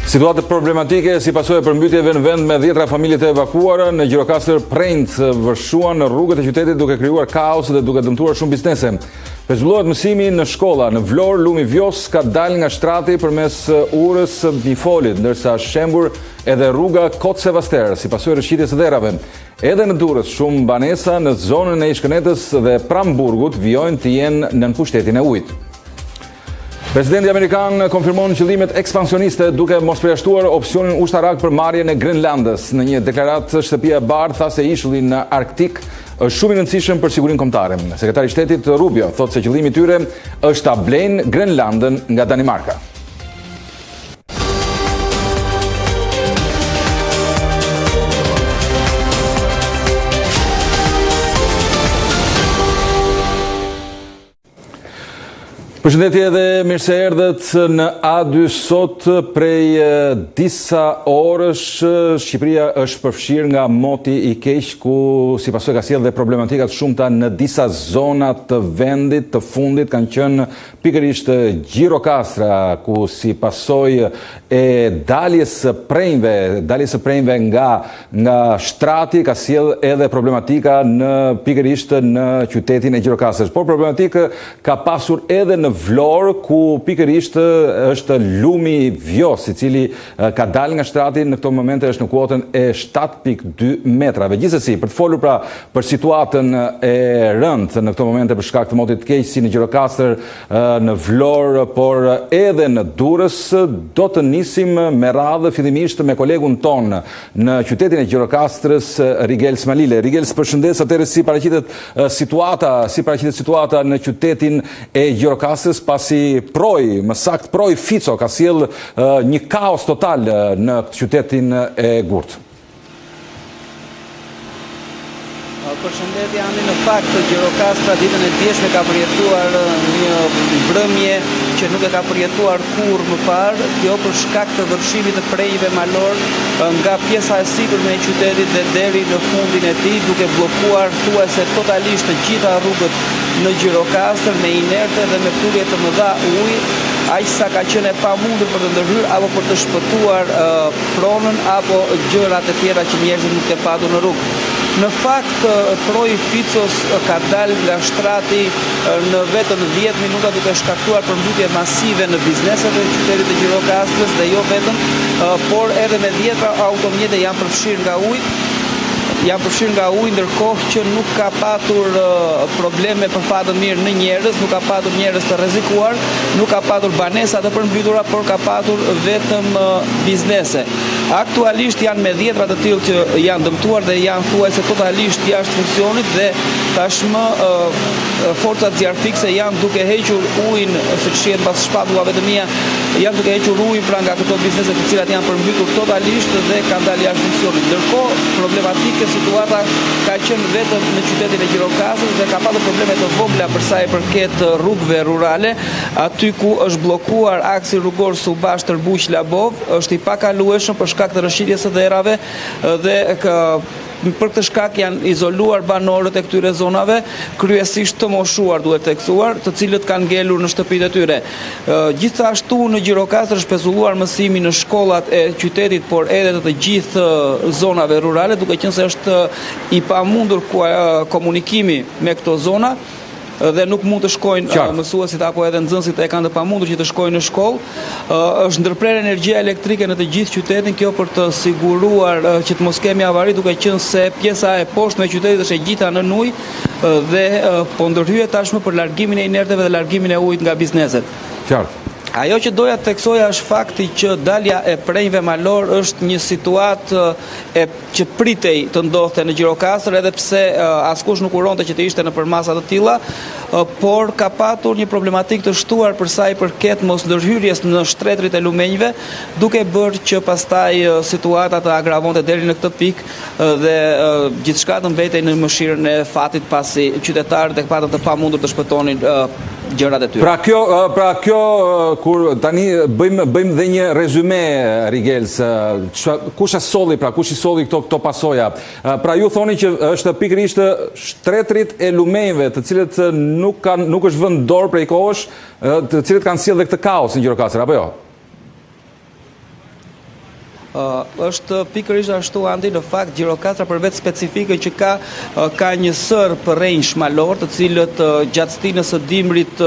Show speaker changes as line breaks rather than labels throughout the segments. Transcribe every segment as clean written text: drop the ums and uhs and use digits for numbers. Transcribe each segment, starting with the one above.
Situatë problematike si pasojë e përmbytjeve në vend me dhjetra familje të evakuuara në Gjirokastër prrenjtë vërshuan në rrugët e qytetit duke krijuar kaos dhe duke dëmtuar shumë biznese. Pezullohet mësimi në shkolla në Vlorë, lumi Vjosë ka dalë nga shtrati përmes urës së Mifolit, ndërsa është shembur edhe rruga Koce Vaster si pasojë e rrëshqitjes së dherave. Edhe në Durrës, shumë banesa në zonën e Ish-Kënetës dhe pranë burgut vijojnë të jenë nën pushtetin e ujit. Presidenti amerikan konfirmon qëllimet ekspansioniste duke mos përjashtuar opsionin ushtarak për marrjen e Grenlandës. Në një deklaratë, Shtëpia e Bardhë tha se ishulli në Arktik është shumë i rëndësishëm për sigurinë kombëtare. Sekretari i Shtetit Rubio thotë se qëllimi i tyre është ta blejnë Grenlandën nga Danimarka. Përshëndetje dhe mirë se erdhët në A2 sot prej disa orësh Shqipëria është përfshirë nga moti i keq ku si pasojë ka sjellë dhe problematika të shumta në disa zona të vendit të fundit kanë qenë pikërisht Gjirokastra ku si pasojë e daljes së prrenjve, daljes së prrenjve nga nga shtrati ka sjellë edhe problematika në pikërisht në qytetin e Gjirokastrës. Por problematikë ka pasur edhe në Vlorë ku pikërisht është lumi Vjosë, i cili ka dalë nga shtrati në këto momente është në kuotën e 7.2 metrave. Gjithsesi, për të folur pra për situatën e rëndë në këto momente për shkak të motit të keq si në Gjirokastër, në Vlorë, por edhe në Durrës, do të nisim me radhë fillimisht me kolegun tonë në qytetin e Gjirokastrës, Rigels Malile. Rigels, përshëndetje, atëherë si paraqitet situata, si paraqitet situata në qytetin e Gjirokastrës, pasi prroi, më saktë prroi Fico, ka sjellë një kaos total në qytetin e Gurtë.
Përshëndetje Andi, në fakt Gjirokastra ditën e djeshme ka përjetuar një mbrëmje që nuk e ka përjetuar kurrë më parë, kjo për shkak të vërshimit të prrenjve malorë nga pjesa e sipërme e qytetit dhe deri në fundin e tij, duke bllokuar thuajse totalisht të gjitha rrugët në Gjirokastër me inerte dhe me prurje të mëdha uji, aq sa ka qenë e pamundur për të ndërhyrë apo për të shpëtuar pronën apo gjërat e tjera që njerëzit mund të kenë patur në rrugë. Në fakt, prroi i Ficos ka dalë nga shtrati në vetëm 10 minuta duke shkaktuar përmbytje masive në bizneset e qytetit të Gjirokastrës dhe jo vetëm, por edhe me dhjetra automjete janë përfshirë nga uji janë përfshirë nga uji ndërkohë që nuk ka patur probleme për fat të mirë në njerëz, nuk ka patur njerëz të rrezikuar, nuk ka patur banesa të përmbytura, por ka patur vetëm biznese. Aktualisht janë me dhjetra të tillë që janë dëmtuar dhe janë thuajse totalisht jashtë funksionit dhe tashmë forcat zjarrfikëse janë duke hequr ujin, siç shihet mbas shpatullave të mia, janë duke hequr ujin pra nga këto biznese të cilat janë përmbytur totalisht dhe kanë dalë jashtë funksionit. Ndërkohë, problematike situata ka qenë vetëm në qytetin e Gjirokastrës dhe ka patur probleme të vogla për sa i përket rrugëve rurale. Aty ku është bllokuar aksi rrugor Subash Tërbuq Labovë, është i pakalueshëm për shkak të rrëshqitjes së dherave dhe për këtë shkak janë izoluar banorët e këtyre zonave, kryesisht të moshuar duhet theksuar, të cilët kanë ngelur në shtëpitë e tyre. Gjithashtu në Gjirokastër është pezulluar mësimi në shkollat e qytetit, por edhe të të gjithë zonave rurale, duke qenë se është i pamundur komunikimi me këto zona dhe nuk mund të shkojnë mësuesit apo edhe nxënësit e kanë të pamundur që të shkojnë në shkollë. Është ndërprerë energjia elektrike në të gjithë qytetin, kjo për të siguruar që të mos kemi avari, duke qenë se pjesa e poshtme e qytetit është e gjitha nën ujë dhe po ndërhyhet tashmë për largimin e inerteve dhe largimin e ujit nga bizneset.
Qartë.
Ajo që doja të theksoja është fakti që dalja e prrenjve malorë është një situatë e që pritej të ndodhte në Gjirokastër, edhe pse askush nuk uronte që të ishte në përmasa të tilla, por ka patur një problematikë të shtuar për sa i përket mosndërhyrjes në shtretërit e lumenjve, duke bërë që pastaj situata të agravonte deri në këtë pikë dhe gjithçka të mbetej në mëshirën e fatit pasi qytetarët e patën të pamundur të shpëtonin gjërat e
tyre. Pra kjo, pra kjo kur tani bëjmë bëjmë dhe një rezume Rigels, kush e solli pra, kush i solli këto këto pasoja? Pra ju thoni që është pikërisht shtretërit e lumenjve, të cilët nuk kanë nuk është vënë dorë prej kohësh, të cilët kanë sjellë dhe këtë kaos në Gjirokastër, apo jo?
Është pikërisht ashtu Andi, në fakt Gjirokastra për vetë specifikën që ka ka një sërë përrenjsh malorë, të cilët gjatë stinës së dimrit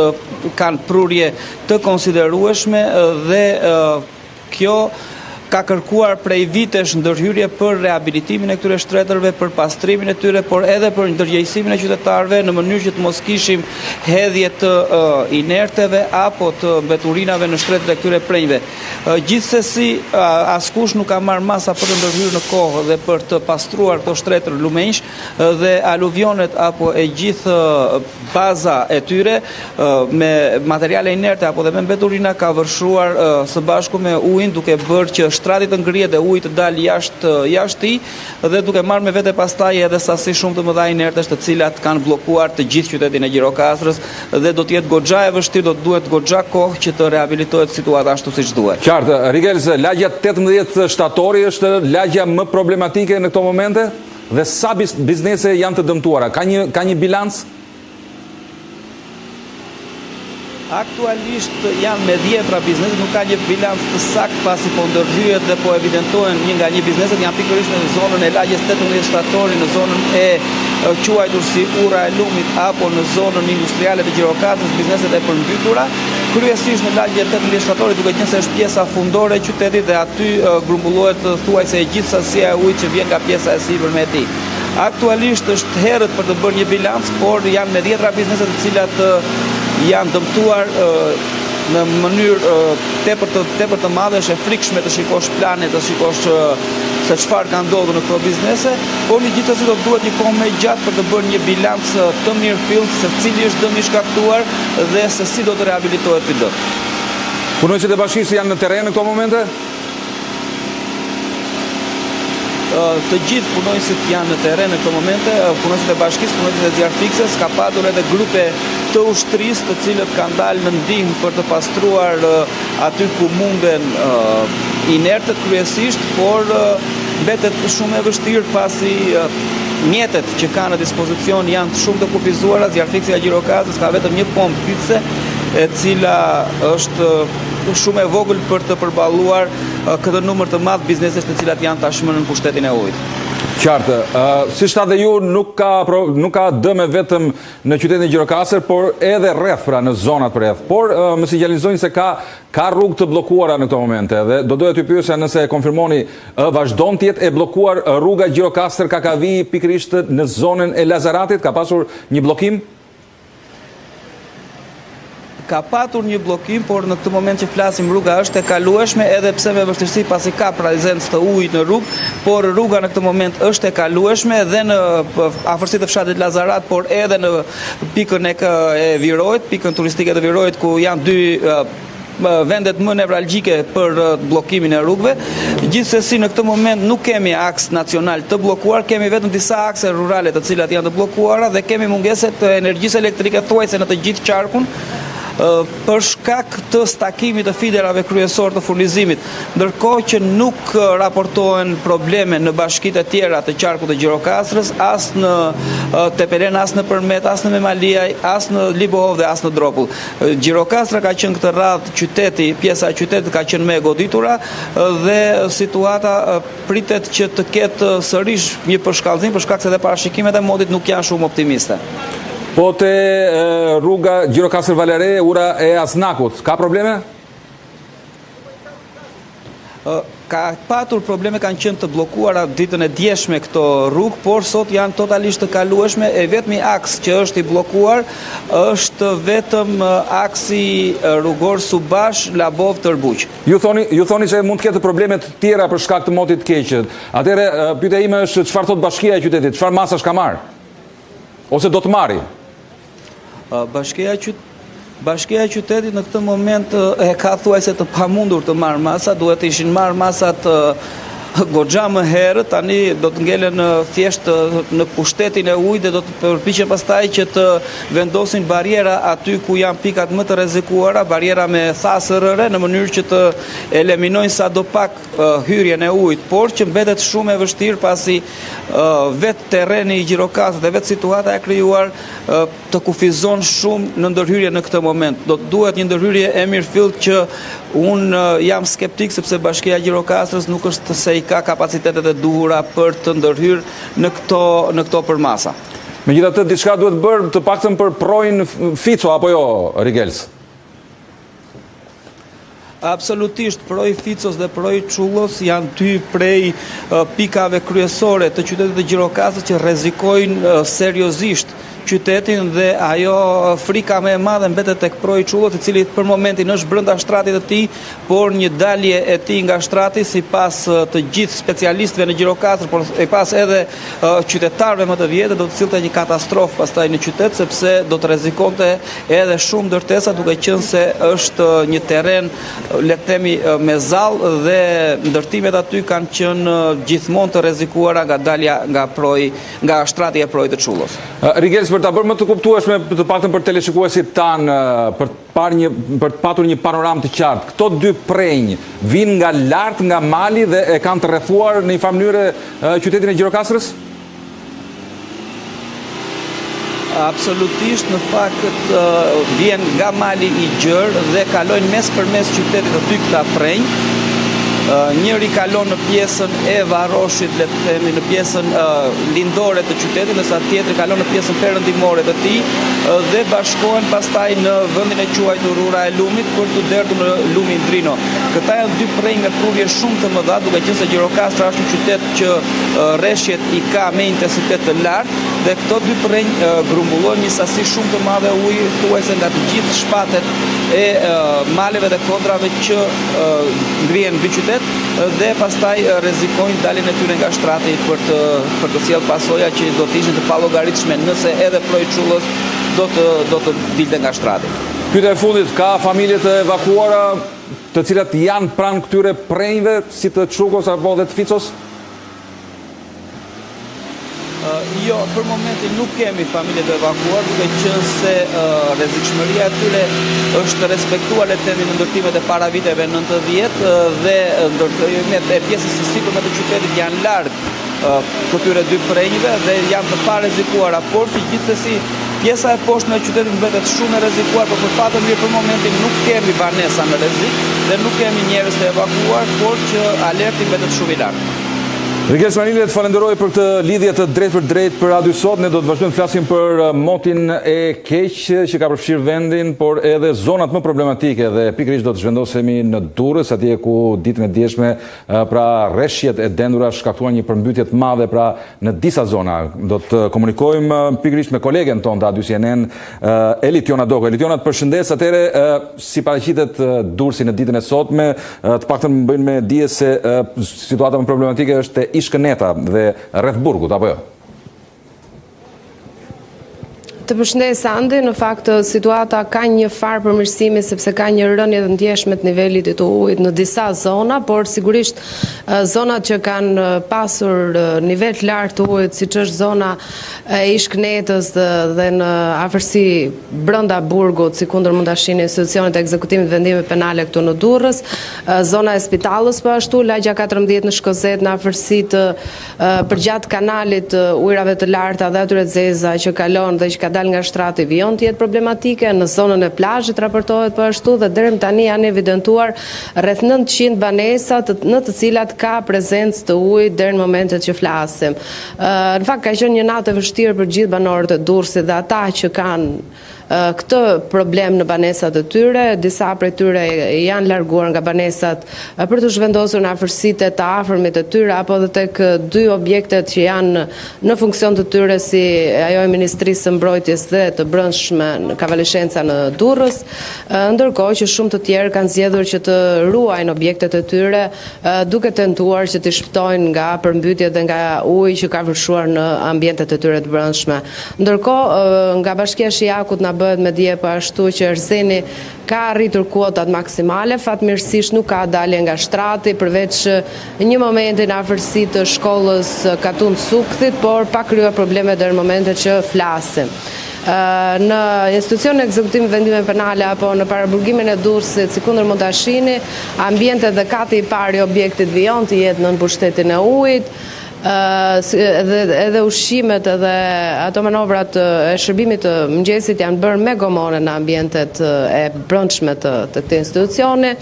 kanë prurje të konsiderueshme dhe kjo ka kërkuar prej vitesh ndërhyrje për rehabilitimin e këtyre shtretërve, për pastrimin e tyre, por edhe për ndërgjegjësimin e qytetarëve në mënyrë që të mos kishim hedhje të inerteve apo të mbeturinave në shtretët e këtyre përrenjve. Gjithsesi, askush nuk ka marrë masa për të ndërhyrë në kohë dhe për të pastruar këto shtretër lumenjsh dhe aluvionet apo e gjithë baza e tyre me materiale inerte apo dhe me mbeturina ka vërshuar së bashku me ujin duke bërë që shtrati të ngrihet dhe uji të dalë jashtë jashtë tij dhe duke marrë me vete pastaj edhe sasi shumë të mëdha inertesh të cilat kanë bllokuar të gjithë qytetin e Gjirokastrës dhe do të jetë goxha e vështirë, do të duhet goxha kohë që të rehabilitohet situata ashtu siç
duhet. Qartë, Rigels, lagja 18 shtatori është lagja më problematike në këto momente dhe sa biznese janë të dëmtuara? Ka një ka një bilanc?
Aktualisht janë me dhjetra biznese, nuk ka një bilanc të saktë pasi po ndërhyhet dhe po evidentohen një nga një bizneset janë pikërisht në zonën e lagjes 18 shtatori, në zonën e quajtur si Ura e Lumit apo në zonën industriale të Gjirokastrës, bizneset e përmbytura, kryesisht në lagjen 18 shtatori, duke qenë se është pjesa fundore e qytetit dhe aty grumbullohet thuajse e gjithë sasia e ujit që vjen nga pjesa e sipërme e tij. Aktualisht është herët për të bërë një bilanc, por janë me dhjetra biznese të cilat janë dëmtuar në mënyrë tepër të tepër të madhe, është e frikshme të shikosh planet, të shikosh se çfarë ka ndodhur në këto biznese, por një gjithsesi do të duhet një kohë më e gjatë për të bërë një bilanc të mirëfilltë se cili është dëmi i shkaktuar dhe se si do të rehabilitohet ky
dëm. Punonjësit e bashkisë janë në terren në këto momente?
Të gjithë punonjësit janë në terren në këto momente, punonjësit e bashkisë, punonjësit e zjarrfikëses, ka patur edhe grupe të ushtrisë të cilët kanë dalë në ndihmë për të pastruar aty ku munden inertet kryesisht, por mbetet shumë e vështirë pasi mjetet që kanë në dispozicion janë shumë të kufizuara, zjarrfikësja e Gjirokastrës ka vetëm një pompë thithëse e cila është shumë e vogël për të përballuar këtë numër të madh biznesesh të cilat janë tashmë nën pushtetin e
ujit. Qartë. Siç thatë dhe ju, nuk ka, nuk ka dëme vetëm në qytetin e Gjirokastër, por edhe rreth, pra në zonat përreth. Por më sinjalizojnë se ka ka rrugë të bllokuara në këto momente dhe do doja t'ju pyesja nëse e konfirmoni, vazhdon të jetë e bllokuar rruga Gjirokastër Kakavijë pikërisht në zonën e Lazaratit, ka pasur një bllokim?
Ka patur një bllokim, por në këtë moment që flasim rruga është e kalueshme edhe pse me vështirësi pasi ka prezencë të ujit në rrugë, por rruga në këtë moment është e kalueshme dhe në afërsi të fshatit Lazarat, por edhe në pikën e, e Viroit, pikën turistike të Viroit ku janë dy vendet më nevralgjike për bllokimin e rrugëve. Gjithsesi në këtë moment nuk kemi aks nacional të bllokuar, kemi vetëm disa akse rurale të cilat janë të bllokuara dhe kemi mungesë të energjisë elektrike thuajse në të gjithë qarkun për shkak të stakimit të fiderave kryesorë të furnizimit. Ndërkohë që nuk raportohen probleme në bashkitë e tjera të qarkut të Gjirokastrës, as në Tepelenë, as në Përmet, as në Memaliaj, as në Libohovë dhe as në Dropull. Gjirokastra ka qenë këtë radhë qyteti, pjesa e qytetit ka qenë më e goditura dhe situata pritet që të ketë sërish një përshkallëzim për shkak se dhe parashikimet e motit nuk janë shumë optimiste.
Po te rruga Gjirokastër Valare, ura e Aznakut, ka probleme?
Ka patur probleme, kanë qenë të bllokuara ditën e djeshme këto rrugë, por sot janë totalisht të kalueshme. E vetmi aks që është i bllokuar është vetëm aksi rrugor Subash, Labovë, Tërbuq.
Ju thoni, ju thoni se mund të ketë probleme të tjera për shkak të motit të keq. Atëherë, pyetja ime është çfarë thotë bashkia e qytetit, çfarë masash ka marrë? Ose do të
marrë? Bashkia e Bashkia e qytetit në këtë moment e ka thuajse të pamundur të marrë masa, duhet të ishin marrë masat. goxha më herët, tani do të ngelen thjesht në pushtetin e ujit dhe do të përpiqen pastaj që të vendosin barriera aty ku janë pikat më të rrezikuara, barriera me thasë rëre në mënyrë që të eliminojnë sadopak hyrjen e ujit, por që mbetet shumë e vështirë pasi vetë terreni i Gjirokastrës dhe vetë situata e krijuar të kufizon shumë në ndërhyrje në këtë moment. Do të duhet një ndërhyrje e mirëfilltë që unë jam skeptik sepse Bashkia e Gjirokastrës nuk është se i ka kapacitetet e duhura për të ndërhyrë në këto në këto përmasa.
Megjithatë diçka duhet bërë të paktën për përroin Fico apo jo, Rigels?
Absolutisht, Përroi i Ficos dhe Përroi i Çullos janë dy prej pikave kryesore të qytetit të Gjirokastrës që rrezikojnë seriozisht qytetin dhe ajo frika më e madhe mbetet tek Përroi i Çullos, i cili për momentin është brenda shtratit të tij, por një dalje e tij nga shtrati sipas të gjithë specialistëve në Gjirokastër, por sipas edhe qytetarëve më të vjetër do të sillte një katastrofë pastaj në qytet sepse do të rrezikonte edhe shumë ndërtesa duke qenë se është një terren le të themi me zall dhe ndërtimet aty kanë qenë gjithmonë të rrezikuara nga dalja nga proi nga shtrati e përroit të
Çullos. Rigels për ta bërë më të kuptueshme të paktën për teleshikuesit tanë për të parë një për të patur një panoramë të qartë. Këto dy përrenj vijnë nga lart nga mali dhe e kanë të rrethuar në një farë mënyre qytetin e Gjirokastrës?
Absolutisht, në fakt vjen nga mali i gjerë dhe kalojnë mes për mes qytetit të dy këta përrenj. Njëri kalon në pjesën e Varoshit, le të themi, në pjesën lindore të qytetit, ndërsa tjetri kalon në pjesën perëndimore të tij dhe bashkohen pastaj në vendin e quajtur Ura e Lumit për t'u derdhur në lumin Drino. Këta janë dy përrenj me prurje shumë të mëdha, duke qenë se Gjirokastra është një qytet që reshjet i ka me intensitet të lartë dhe këto dy përrenj grumbullojnë një sasi shumë të madhe uji thuajse nga të gjithë shpatet e maleve dhe kodrave që ngrihen mbi qytet dhe pastaj rrezikojnë daljen e tyre nga shtrati për të për të sjellë pasoja që do të ishin të pallogaritshme nëse edhe Përroi i Çullos do të do të dilte nga shtrati.
Pyetja e fundit, ka familje të evakuuara të cilat janë pranë këtyre përrenjve, si të Çukos apo dhe të Ficos?
Jo, për momentin nuk kemi familje të evakuuar, duke qenë se rrezikshmëria e tyre është respektuar le të themi në ndërtimet e para viteve 90 dhe ndërtimet e pjesës së sipërme të qytetit janë larg këtyre dy përrenjve dhe janë të parrezikuara, por që gjithsesi pjesa e poshtme e qytetit mbetet shumë e rrezikuar, por për fat të mirë për momentin nuk kemi banesa në rrezik dhe nuk kemi njerëz të evakuuar, por që alerti mbetet shumë i lartë.
Rigels Manile, të falenderoj për këtë lidhje të drejtpërdrejtë për A2 Sot. Ne do të vazhdojmë të flasim për eh, motin e keq që ka përfshirë vendin, por edhe zonat më problematike dhe pikërisht do të zhvendosemi në Durrës, atje ku ditën e djeshme Pra reshjet e dendura shkaktuan një përmbytje të madhe pra në disa zona. Do të komunikojmë pikërisht me kolegen tonë të A2 CNN, Elitiona Doko. Elitiona, të përshëndes atëherë si paraqitet Durrësi në ditën e sotme, të paktën më bëjnë me dije se situata më problematike është te ish-këneta dhe rreth burgut, apo jo?
Të përshëndes Andi, në fakt situata ka një farë përmirësimi sepse ka një rënie të ndjeshme të nivelit të ujit në disa zona, por sigurisht zonat që kanë pasur nivel të lartë të ujit, siç është zona e ish-kënetës dhe, dhe në afërsi brenda burgut, sikundër mund ta shihni institucionit e ekzekutimit të vendimeve penale këtu në Durrës, zona e Spitallës po ashtu, lagja 14 në Shkozet në afërsi të Përgjatë kanalit të ujërave të larta dhe atyre të zeza që kalon dhe që ka dalë nga shtrati vijon të jetë problematike, në zonën e plazhit raportohet po ashtu dhe deri më tani janë evidentuar rreth 900 banesa në të cilat ka prezencë të ujit deri në momentet që flasim. Në fakt ka qenë një natë e vështirë për gjithë banorët e Durrësit dhe ata që kanë këtë problem në banesat e tyre, disa prej tyre janë larguar nga banesat për t'u zhvendosur në afërsi te të afërmit e tyre apo edhe tek dy objektet që janë në funksion të tyre si ajo e Ministrisë së Mbrojtjes dhe të Brendshme në Cavalescenza në Durrës, ndërkohë që shumë të tjerë kanë zgjedhur që të ruajnë objektet e tyre duke tentuar që t'i shpëtojnë nga përmbytjet dhe nga uji që ka vërshuar në ambientet e tyre të brendshme. Ndërkohë, nga Bashkia e Shijakut na bëhet. bëhet me dije po ashtu që Erzeni ka arritur kuotat maksimale, fatmirësisht nuk ka dalje nga shtrati, përveç një momenti në afërsi të shkollës Katund Sukthit, por pa krijuar probleme deri në momentin që flasim. Në institucionin e ekzekutimit të vendimeve penale apo në paraburgimin e Durrësit, sikundër mund ta shihni, ambientet dhe kati i parë i objektit vijon të jetë nën pushtetin e ujit, edhe edhe ushqimet edhe ato manovrat e shërbimit të mëngjesit janë bërë me gomone në ambientet e brendshme të të këtij institucioni.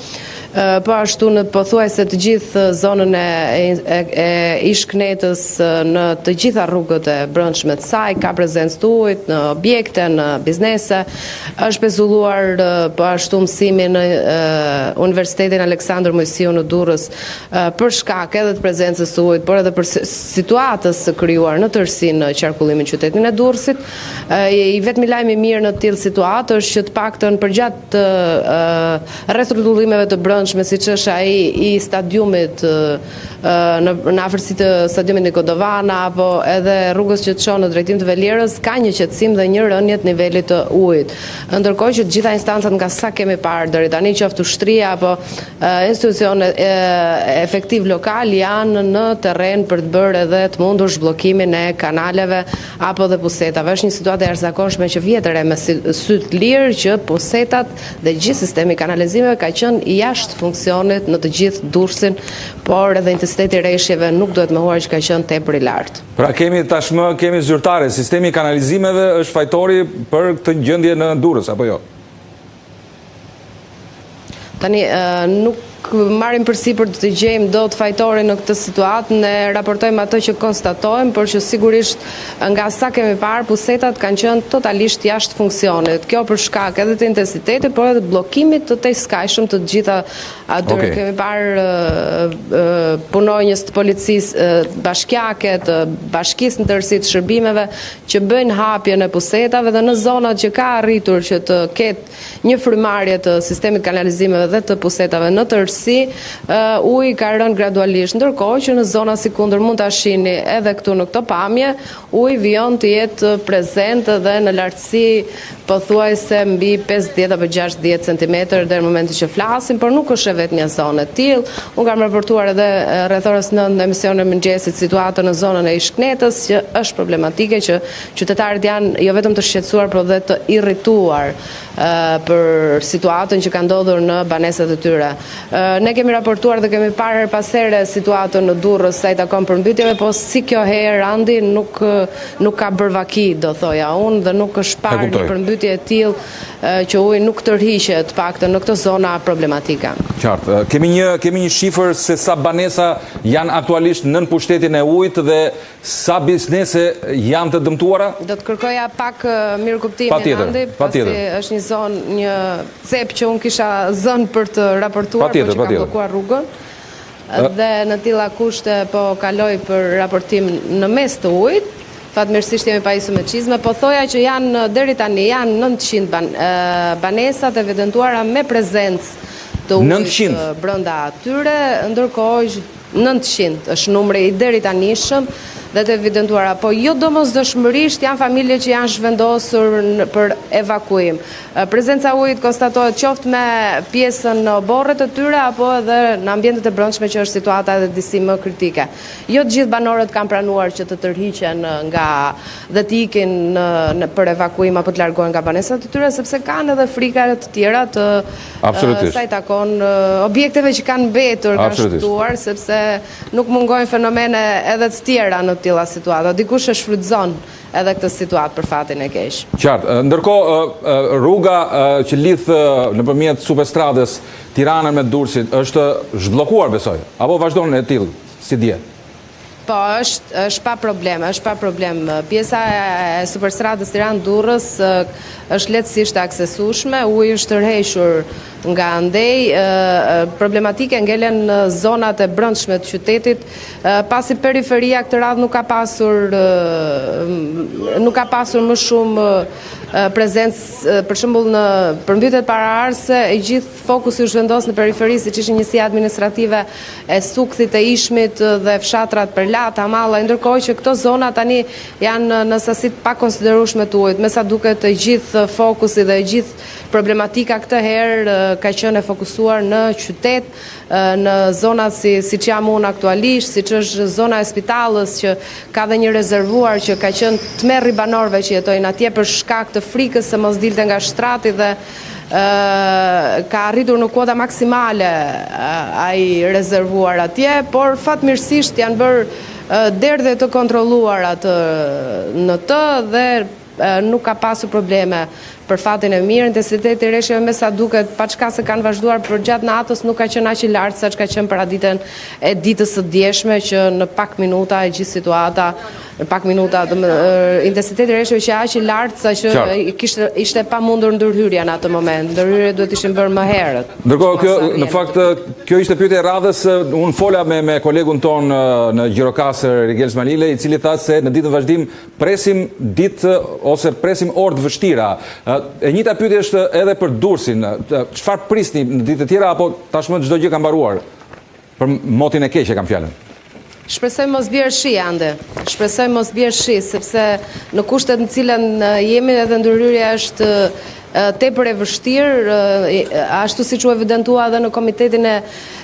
Po ashtu në pothuajse të gjithë zonën e e, e ish-kënetës në të gjitha rrugët e brendshme të saj ka prezencë të ujit në objekte, në biznese. Është pezulluar po ashtu mësimi në Universitetin Aleksandër Moisiu në Durrës për shkak edhe të prezencës së ujit, por edhe për situatës së krijuar në tërësi në qarkullimin në qytetin e Durrësit. I vetmi lajm i mirë në të tillë situatë është që të paktën përgjatë rrethrrotullimeve të brendshme, siç është ai i stadiumit në në afërsi të stadiumit Niko Dovana apo edhe rrugës që të çon në drejtim të Velierës, ka një qetësim dhe një rënie të nivelit të ujit. Ndërkohë që të gjitha instancat nga sa kemi parë deri tani, qoftë ushtria apo Institucionet efektivë lokalë janë në terren për të bërë edhe të mundur zhbllokimin e kanaleve apo dhe pusetave. Është një situatë e jashtëzakonshme që vihet re me sy të lirë që pusetat dhe gjithë sistemi i kanalizimeve ka qenë jashtë funksionit në të gjithë Durrësin, por edhe intensiteti i reshjeve nuk duhet mohuar që ka qenë tepër i lartë.
Pra kemi tashmë kemi zyrtare, sistemi i kanalizimeve është fajtori për këtë gjendje në Durrës apo jo?
Tani, nuk marrim përsipër të gjejmë dot fajtorin në këtë situatë, ne raportojmë atë që konstatojmë, por që sigurisht nga sa kemi parë, pusetat kanë qenë totalisht jashtë funksionit. Kjo për shkak edhe të intensitetit, por edhe të bllokimit të tejskajshëm të të gjitha atyre. Okay. Kemi parë punonjës të policisë bashkiake, të bashkisë në tërësi të shërbimeve, që bëjnë hapjen e pusetave dhe në zonat që ka arritur që të ketë një frymëmarrje të sistemit të kanalizimeve dhe të pusetave në tërësi, uji ka rënë gradualisht, ndërkohë që në zona sikundër mund ta shihni edhe këtu në këto pamje, uji vijon të jetë prezent dhe në lartësi pothuajse mbi 50 apo 60 centimetër deri në momentin që flasim, por nuk është e vetmja zonë e tillë. Unë kam raportuar edhe rreth orës 9 në emisionin e mëngjesit situatën në zonën e ish-Kënetës që është problematike që qytetarët janë jo vetëm të shqetësuar por dhe të irrituar për situatën që ka ndodhur në banesat e tyre. Ne kemi raportuar dhe kemi parë herë pas here situatën në Durrës sa i takon përmbytjeve, po si kjo herë Andi nuk nuk ka bërë vaki, do thoja unë, dhe nuk është parë një përmbytje e tillë që uji nuk tërhiqet të paktën në këto zona problematike.
Qartë. Kemi një kemi një shifër se sa banesa janë aktualisht nën pushtetin e ujit dhe sa biznese janë të dëmtuara?
Do të kërkoja pak mirëkuptimin Andi, pasi është një zonë, një cep që unë kisha zënë për të raportuar, por që kam bllokuar rrugën. Dhe në tilla kushte po kaloj për raportim në mes të ujit. Fatmirësisht jemi pajisur me çizme. Po thoja që janë deri tani janë 900 banesa të evidentuara me prezencë të ujit brenda tyre, ndërkohë 900 është numri i deritanishëm dhe të evidentuara, po jo domosdoshmërisht janë familje që janë zhvendosur për evakuim. Prezenca e ujit konstatohet qoftë me pjesën në oborret e tyre apo edhe në ambientet e brendshme që është situata edhe disi më kritike. Jo të gjithë banorët kanë pranuar që të tërhiqen nga dhe të ikin në për evakuim apo të largohen nga banesat e tyre sepse kanë edhe frika të tjera të sa i takon objekteve që kanë mbetur, kanë shpëtuar sepse nuk mungojnë fenomene edhe të tjera në të tilla situata. Dikush e shfrytëzon edhe këtë situatë për fatin e
keq. Qartë. Ndërkohë, rruga që lidh nëpërmjet superstradës Tiranën me Durrësin është zhbllokuar besoj, apo vazhdon e tillë si dje?
Po, është është pa problem, është pa problem. Pjesa e superstradës Tiranë-Durrës është lehtësisht e aksesueshme, uji është tërhequr nga andej, problematike ngelen zonat e brendshme të qytetit, Pasi periferia këtë radhë nuk ka pasur nuk ka pasur më shumë prezencë, për shembull në përmbytjet paraardhëse, e gjithë fokusi u zhvendos në periferi, siç ishin njësia administrative e Sukthit, e Ishmit dhe fshatrat Perlat, Hamallaj, ndërkohë që këto zona tani janë në sasi të pakonsiderueshme të ujit. Me sa duket e gjithë fokusi dhe e gjithë problematika këtë herë ka qenë e fokusuar në qytet, në zonat si siç jam unë aktualisht, siç është zona e Spitallës që ka dhe një rezervuar që ka qenë tmerr i banorëve që jetojnë atje për shkak të frikës se mos dilte nga shtrati dhe ka arritur në kuota maksimale ai rezervuar atje, por fatmirësisht janë bërë derdhje të kontrolluara të në të dhe nuk ka pasur probleme për fatin e mirë, intensiteti i reshjeve me sa duket, paçka se kanë vazhduar përgjatë natës, nuk ka qenë aq i lartë sa ç'ka qenë paraditen e ditës së djeshme që në pak minuta e gjithë situata, në pak minuta, intensiteti i reshjeve qe aq i lartë sa që kishte ishte e pamundur ndërhyrja në atë moment. Ndërhyrjet duhet të ishin bërë më
herët. Ndërkohë kjo në fakt kjo ishte pyetja e radhës, unë fola me me kolegun tonë në Gjirokastër, Rigels Malile, i cili tha se në ditën në vazhdim Presim ditë ose presim orë të vështira. E njëjta pyetje është edhe për Durrësin. Çfarë prisni në ditët e tjera apo tashmë çdo gjë ka mbaruar? Për motin e keq e kam
fjalën. Shpresoj mos bjerë shi, Andi. Shpresoj mos bjerë shi, sepse në kushtet në të cilën jemi edhe ndërhyrja është tepër e vështirë, ashtu siç u evidentua edhe në Komitetin e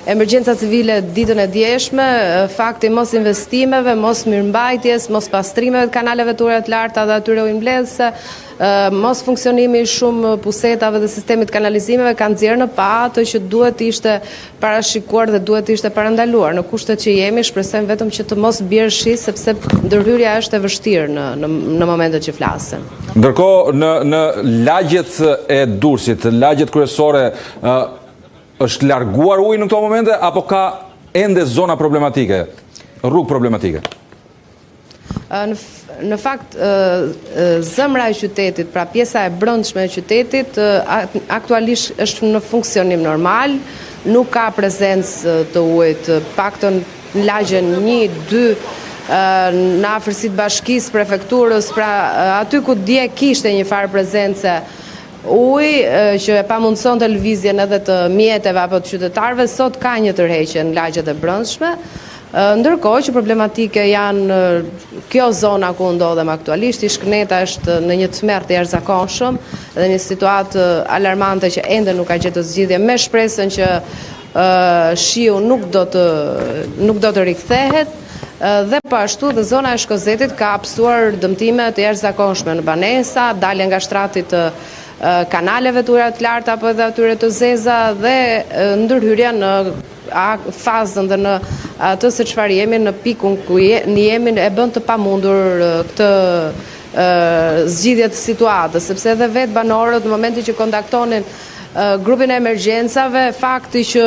Emergjenca Civile ditën e djeshme, fakti i mosinvestimeve, mosmirëmbajtjes, mospastrimeve të kanaleve të ujërave të larta dhe atyre ujëmbledhëse, mosfunksionimi i shumë pusetave dhe sistemit të kanalizimeve kanë nxjerrë në pah atë që duhet të ishte parashikuar dhe duhet të ishte parandaluar. Në kushtet që jemi, shpresojmë vetëm që të mos bjerë shi, sepse ndërhyrja është e vështirë në në në momentet që
flasim. Ndërkohë në në lagjet e Durrësit, lagjet kryesore, ë është larguar uji në këto momente apo ka ende zona problematike, rrugë problematike?
Në, në fakt, zemra e qytetit, pra pjesa e brendshme e qytetit, aktualisht është në funksionim normal, nuk ka prezencë të ujit, paktën në lagjen 1, 2, në afërsi të bashkisë, prefekturës, pra aty ku dje kishte një farë prezence uji që e pamundësonte lëvizjen edhe të mjeteve apo të qytetarëve, sot ka një tërheqje në lagjet e brendshme, ndërkohë që problematike janë kjo zona ku ndodhem aktualisht, ish-këneta është në një tmerr të jashtëzakonshëm dhe një situatë alarmante që ende nuk ka gjetur zgjidhje me shpresën që shiu nuk do të nuk do të rikthehet dhe po ashtu dhe zona e Shkozetit ka pësuar dëmtime të jashtëzakonshme në banesa, dalje nga shtrati të kanaleve të ujërave të larta apo edhe atyre të zeza dhe ndërhyrja në fazën dhe në atë se çfarë jemi në pikun ku jemi e bën të pamundur këtë zgjidhje të situatës, sepse edhe vetë banorët në momentin që kontaktonin grupin e emergjencave, fakti që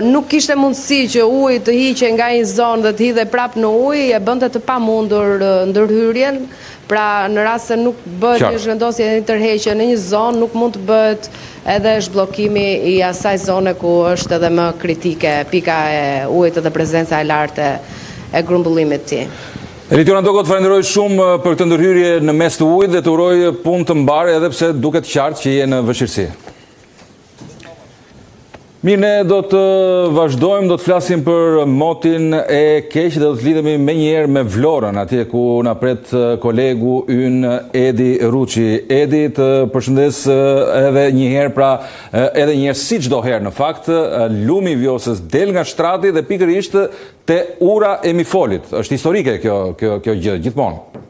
nuk kishte mundësi që uji të hiqej nga një zonë dhe të hidhej prapë në ujë, e bënte të pamundur ndërhyrjen, pra në rast se nuk bëhet një zhvendosje dhe një tërheqje në një zonë, nuk mund të bëhet edhe zhbllokimi i asaj zone ku është edhe më kritike pika e ujit dhe prezenca e lartë e grumbullimit të
tij. Elitjona Doko, të falenderoj shumë për këtë ndërhyrje në mes të ujit dhe të uroj punë të mbarë edhe pse duket qartë që je në vështirësi. Mirë, ne do të vazhdojmë, do të flasim për motin e keq dhe do të lidhemi menjëherë me Vlorën, atje ku na pret kolegu ynë Edi Ruçi. Edi, të përshëndes edhe një herë, pra edhe një herë si çdo herë në fakt, lumi i Vjosës del nga shtrati dhe pikërisht Te ura e Mifolit, është historike kjo kjo kjo gjë gjithmonë.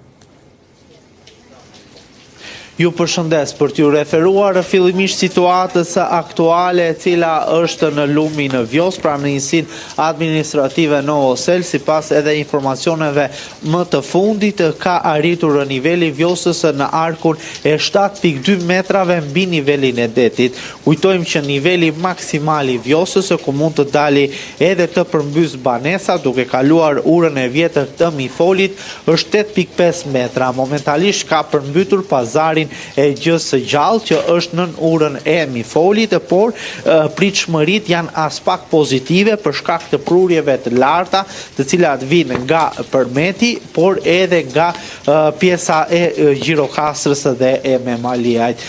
Ju përshëndes për t'ju referuar fillimisht situatës aktuale e cila është në lumin Vjosë, pra në njësinë administrative Novoselë, sipas edhe informacioneve më të fundit ka arritur niveli i Vjosës në arkun e 7.2 metrave mbi nivelin e detit. Kujtojmë që niveli maksimal i Vjosës ku mund të dali edhe të përmbysë banesa duke kaluar urën e vjetër të Mifolit është 8.5 metra. Momentalisht ka përmbytur pazarin.
e gjësë së gjallë që është nën urën e Mifolit, por pritshmëritë janë aspak pozitive për shkak të prurjeve të larta, të cilat vijnë nga Përmeti, por edhe nga pjesa e Gjirokastrës dhe e Memaliajt.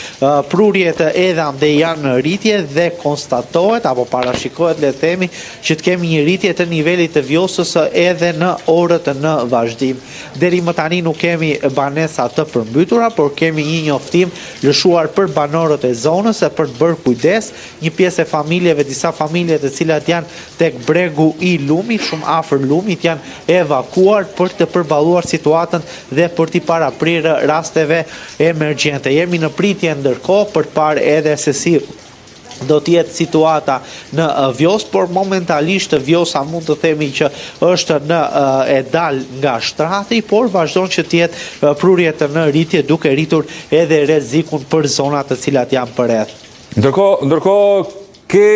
Prurjet edhe andej janë në rritje dhe konstatohet apo parashikohet le të themi që të kemi një rritje të nivelit të Vjosës edhe në orët në vazhdim. Deri më tani nuk kemi banesa të përmbytura, por kemi një njoftim lëshuar për banorët e zonës e për të bërë kujdes, një pjesë e familjeve, disa familje të cilat janë tek bregu i lumit, shumë afër lumit janë evakuar për të përballuar situatën dhe për t'i paraprirë rasteve emergjente. Jemi në pritje ndërkohë për të parë edhe se si do të jetë situata në Vjosë, por momentalisht Vjosa mund të themi që është në e dalë nga shtrati, por vazhdon që të jetë prurjet në rritje duke rritur edhe rrezikun për zonat të cilat janë përreth.
Ndërkohë, ndërkohë ke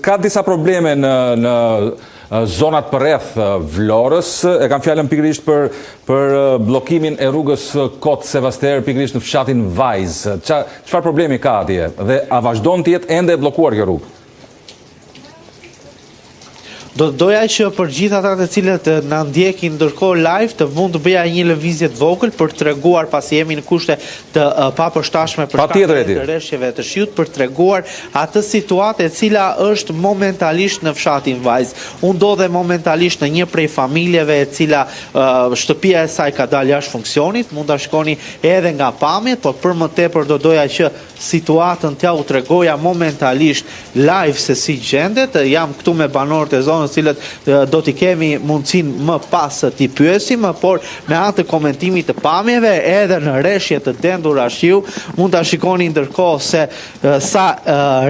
ka disa probleme në në zonat përreth Vlorës, e kam fjalën pikërisht për për bllokimin e rrugës Kotë Sevaster pikërisht në fshatin Vajzë. Ça çfarë problemi ka atje dhe a vazhdon të jetë ende e bllokuar kjo rrugë?
Do të doja që për gjithë ata të cilët na ndjekin ndërkohë live të mund të bëja një lëvizje të vogël për të treguar pasi jemi në kushte të papërshtatshme për shkak të reshjeve të shiut për të treguar atë situatë e cila është momentalisht në fshatin Vajzë. Unë ndodhem momentalisht në një prej familjeve e cila shtëpia e saj ka dalë jashtë funksionit, mund ta shikoni edhe nga pamjet, por për më tepër do doja që situatën t'jua tregoja momentalisht live se si gjendet, jam këtu me banorët e zonës të cilët do t'i kemi mundësinë më pas t'i pyesim, por me anë të komentimit të pamjeve edhe në reshje të dendura shiu, mund ta shikoni ndërkohë se sa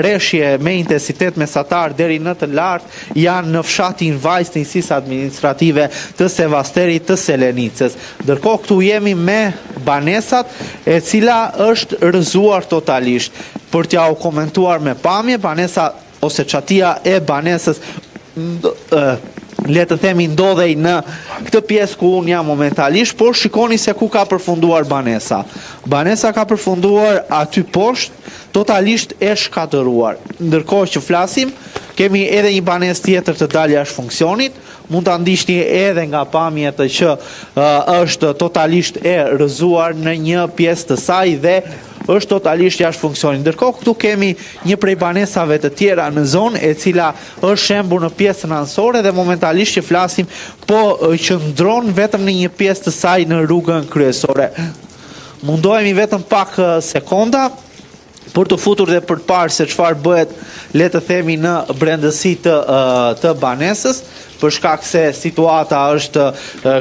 reshje me intensitet mesatar deri në të lartë janë në fshatin Vajzë të njësisë administrative të Sevasterit të Selenicës. Ndërkohë këtu jemi me banesat e cila është rrëzuar totalisht. Për t'jua komentuar me pamje, banesa ose çatia e banesës le të themi ndodhej në këtë pjesë ku unë jam momentalisht, por shikoni se ku ka përfunduar banesa. Banesa ka përfunduar aty poshtë, totalisht e shkatërruar. Ndërkohë që flasim, kemi edhe një banesë tjetër të dalë jashtë funksionit, Mund ta ndiqni edhe nga pamjet që është totalisht e rrëzuar në një pjesë të saj dhe është totalisht jashtë funksionit. Ndërkohë këtu kemi një prej banesave të tjera në zonë e cila është shembur në pjesën anësore dhe momentalisht që flasim po qëndron vetëm në një pjesë të saj në rrugën kryesore. Mundohemi vetëm pak sekonda për t'u futur dhe për të parë se çfarë bëhet, le të themi në brendësi të të banesës, për shkak se situata është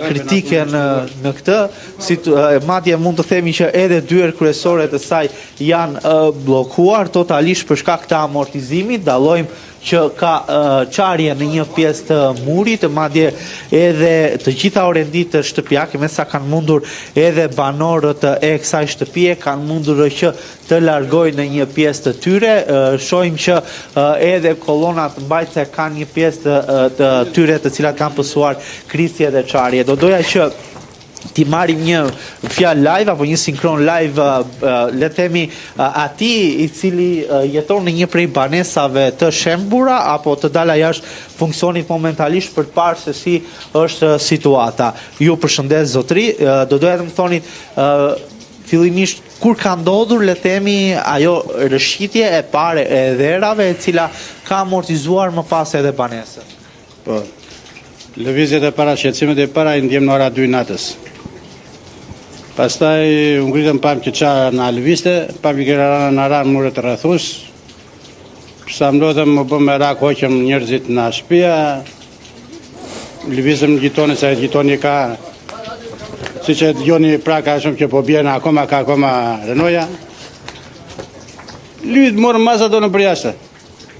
kritike në në këtë, situ, madje mund të themi që edhe dyert kryesore të saj janë bllokuar totalisht për shkak të amortizimit, dallojmë që ka çarje në një pjesë të murit, madje edhe të gjitha orenditë shtëpiake, me sa kanë mundur edhe banorët e kësaj shtëpie, kanë mundur që të largojnë në një pjesë të tyre. Shohim që edhe kolonat mbajtëse kanë një pjesë të, të tyre të cilat kanë pësuar krisje dhe çarje. Do doja që t'i marrim një fjalë live apo një sinkron live le të themi atij i cili jeton në një prej banesave të shembura apo të dala jashtë funksionit momentalisht për të parë se si është situata. Ju përshëndes zotri, do doja të më thonit fillimisht kur ka ndodhur le të themi ajo rrëshqitje e parë e dherave e cila ka amortizuar më pas edhe banesën.
Po. Lëvizjet e para, shqetësimet e para i ndjemë në ora 2 natës. Pastaj u ngritëm pamë që ça na lëvizte, pamë që kishte rënë na ranë muret rrethues. Sa mblodhëm u bë merak, hoqëm njerëzit nga shtëpia. Lëvizëm gjitonin, se gjitoni ka siç e dëgjoni pra ka shumë që po bjen akoma ka akoma rënoja. Lëvizëm morëm masat dolëm përjashta.